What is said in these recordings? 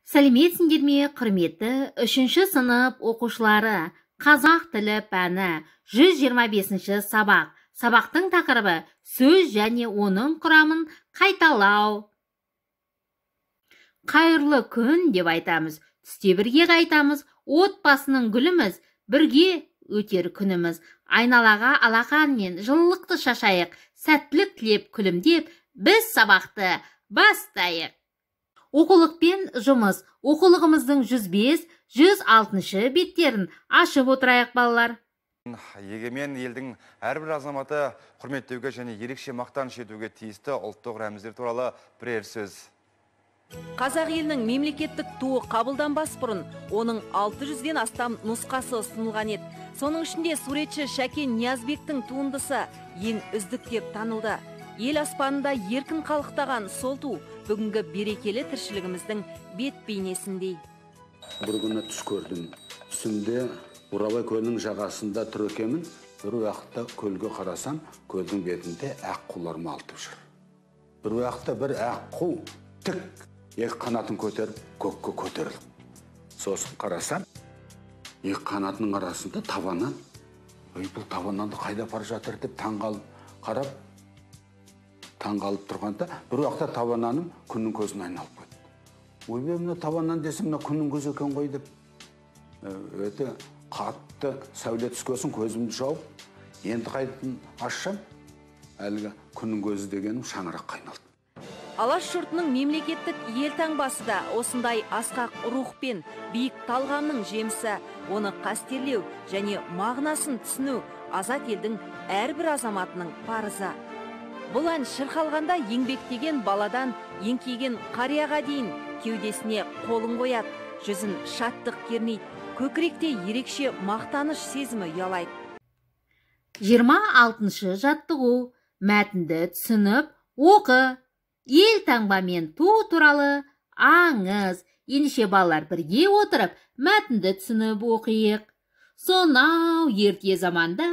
Сәлеметсіңдер ме, құрметті үшінші сынып оқушылары! Қазақ тілі пәні, 125 сабақ. Сабақтың тақырыбы: сөз және оның құрамын қайталау. Қайырлы күн деп айтамыз, түсте бірге қайтамыз, отбасының гүліміз, бірге өтер күніміз. Айналаға алақанмен жылылықты шашайық, сәттілік тілеп күлімдеп, біз сабақты бастайық. Оқулықпен жұмыс. Оқулығымыздың 105, 106 беттерін ашып отырайық, балалар. Егемен елдің әрбір азаматы құрметтеуге және ерекше мақтаныш етуге тиісті ұлттық рәміздер туралы бірер сөз. Қазақ елінің мемлекеттік туы қабылданбас бұрын оның 600-ден астам нұсқасы ұсынылған еді. Соның ішінде суретші Шәкен Ниязбектің туындысы ең үздік деп танылды. Ел аспанында еркін қалықтаған сол ту бүгінгі берекелі тіршілігіміздің бет бейнесіндей. Бір күні түс көрдім. Түсімде Бурабай көлінің жағасында тұр екенмін. Бір уақытта көлге қарасам, көлдің бетінде аққулар малтып жүр. Бір уақытта бір аққу тік екі қанатын көтеріп, көкке көтерілді. Сосын қарасам, екі қанатының арасында табаннан. Ой, бұл табаннанды қайда бара жатыр деп таңғалып қарап, таңғалып тұрғанда, бір уақытта табананым күннің көзін айналып кетті. Ойбай, мына табаннан десем, мына күннің көзі екен ғой деп, өте қатты сәуле түскесін көзімді жауып, енді қайтадан ашсам, әлгі күннің көзі дегенім шаңыраққа айналды. Алаш жұртының мемлекеттік елтаңбасы да осындай асқақ рух пен биік талғамның жемісі. Оны қастерлеу және мағынасын түсіну азат елдің әрбір азаматының парызы. Бұл ән шырқалғанда еңбектеген баладан еңкейген қарияға дейін кеудесіне қолын қояды, жүзін шаттық кернейді, көкіректе ерекше мақтаныш сезімі ұялайды. 26 жаттығу. Мәтінді түсініп оқы. Елтаңба мен ту туралы аңыз. Ендеше, балалар, бірге отырып мәтінді түсініп оқиық. Сонау ерте заманда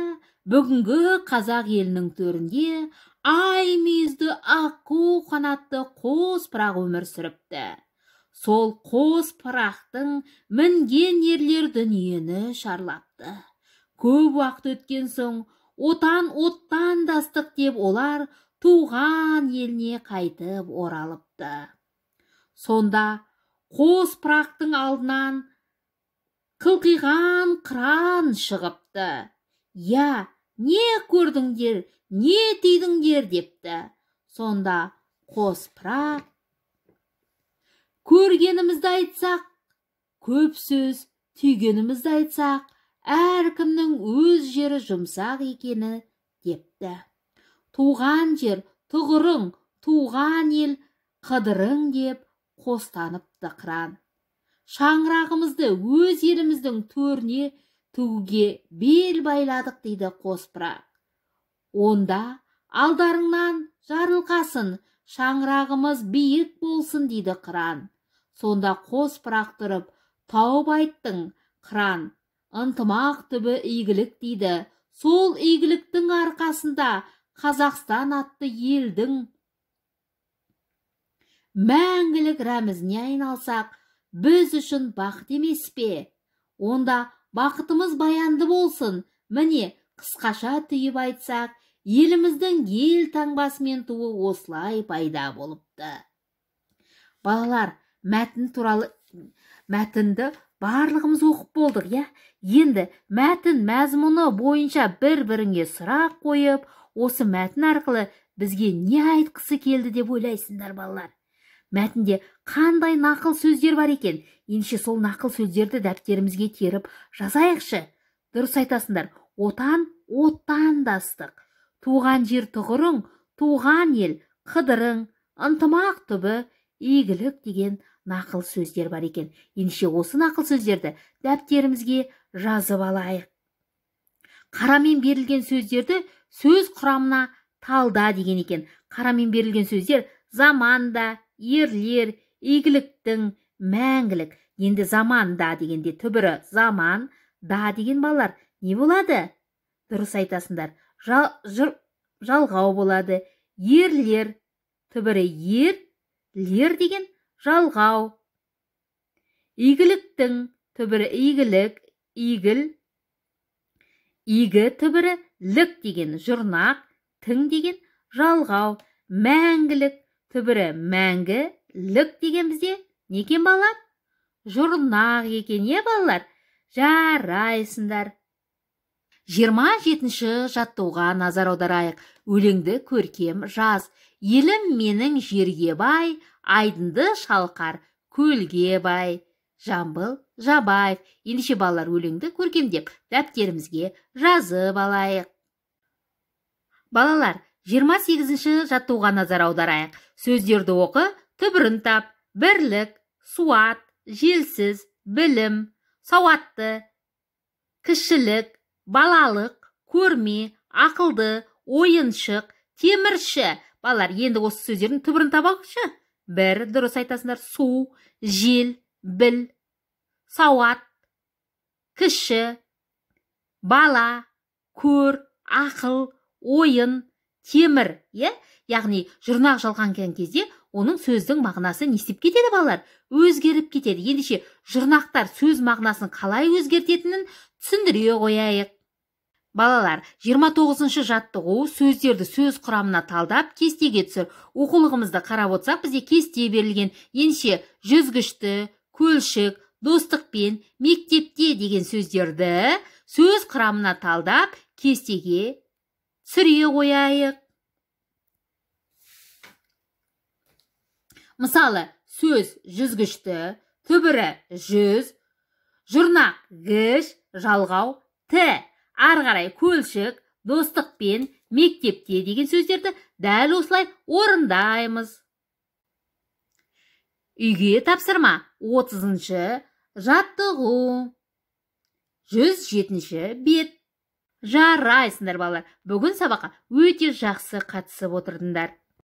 бүгінгі қазақ елінің төрінде ай мүйізді аққу қанатты қос пырақ өмір сүріпті. Сол қос пырақтың мінген ерлер дүниені шарлапты. Көп уақыт өткен соң, отан оттан да ыстық деп, олар туған еліне қайтып оралыпты. Сонда қос пырақтың алдынан қылқиған қыран шығыпты. «Я, не көрдіңдер, не түйдіңдер?» – депті. Сонда қос пырақ: «Көргенімізді айтсақ, көп сөз, түйгенімізді айтсақ, әркімнің өз жері жұмсақ екені», – депті. «Туған жер тұғырың, туған ел қыдырың», – деп қостаныпты қыран. «Шаңырағымызды өз еліміздің төріне тігуге бел байладық», – дейді қос пырақ. «Онда алдарыңнан жарылқасын, шаңырағымыз биік болсын», – дейді қыран. Сонда қос пырақ тұрып: «Тауып айттың, қыран, ынтымақ түбі игілік», – дейді. «Сол игіліктің арқасында Қазақстан атты елдің мәңгілік рәмізіне айналсақ, біз үшін бақыт емес пе? Онда бақытымыз баянды болсын. Міне, қысқаша түйіп айтсақ, еліміздің ел таңбасы мен туы осылай пайда болыпты». Балалар, мәтін туралы, мәтінді барлығымыз оқып болдық, иә? Енді мәтін мазмұны бойынша бір біріңе сұрақ қойып, осы мәтін арқылы бізге не айтқысы келді деп ойлайсыңдар, балалар? Мәтінде қандай нақыл сөздер бар екен? Ендеше, сол нақыл сөздерді дәптерімізге теріп жазайықшы. Дұрыс айтасыңдар: отан оттан да ыстық, туған жер тұғырың, туған ел қыдырың, ынтымақ түбі игілік деген нақыл сөздер бар екен. Ендеше, осы нақыл сөздерді дәптерімізге жазып алайық. Қарамен берілген сөздерді сөз құрамына талда деген екен. Қарамен берілген сөздер: заманда, ерлер, игіліктің, мәңгілік. Енді заманда дегенде түбірі заман, да деген, балалар, не болады? Дұрыс айтасыңдар, жалғау болады. Ерлер, түбірі ер, лер деген жалғау. Игіліктің түбірі игілік, игіл, игі түбірі лік деген жұрнақ, тің деген жалғау. Мәңгілік түбірі мәңгі, лік деген бізде не екен, балалар? Жұрнақ екен, е, балалар? Жарайсыңдар. 27-ші жаттығуға назар аударайық. Өлеңді көркем жаз. Елім менің жерге бай, айдынды шалқар көлге бай. Жамбыл Жабаев. Ендеше, балалар, өлеңді көркемдеп дәптерімізге жазып алайық. Балалар, 28-ші жаттығуға назар аударайық. Сөздерді оқы, түбірін тап. Бірлік, суат, желсіз, білім, сауатты, кішілік, балалық, көрме, ақылды, ойыншық, темірші. Балалар, енді осы сөздердің түбірін табайықшы. Бір, дұрыс айтасыңдар. Су, жел, біл, сауат, кіші, бала, көр, ақыл, ойын, темір, е? Яғни жұрнақ жалғанған кезде оның сөздің мағынасы не істеп кетеді, балалар? Өзгеріп кетеді. Ендеше жұрнақтар сөз мағынасын қалай өзгертетінін түсіндіре қояйық. Балалар, 29-шы жаттығу сөздерді сөз құрамына талдап кестеге түсір. Оқулығымызды қарап отырсақ, бізде кесте берілген. Ендеше жүзгішті, көлшік, достықпен, мектепте деген сөздерді сөз құрамына талдап кестеге түсіре қояйық. Мысалы, сөз жүзгішті, түбірі жүз, жұрнақ гіш, жалғау т. Ары қарай көлшік, достықпен, мектепте деген сөздерді дәл осылай орындаймыз. Үйге тапсырма 30-шы жаттығу. 107-ші бет. Жарайсыңдар, балалар. Бүгін сабаққа өте жақсы қатысып отырдыңдар.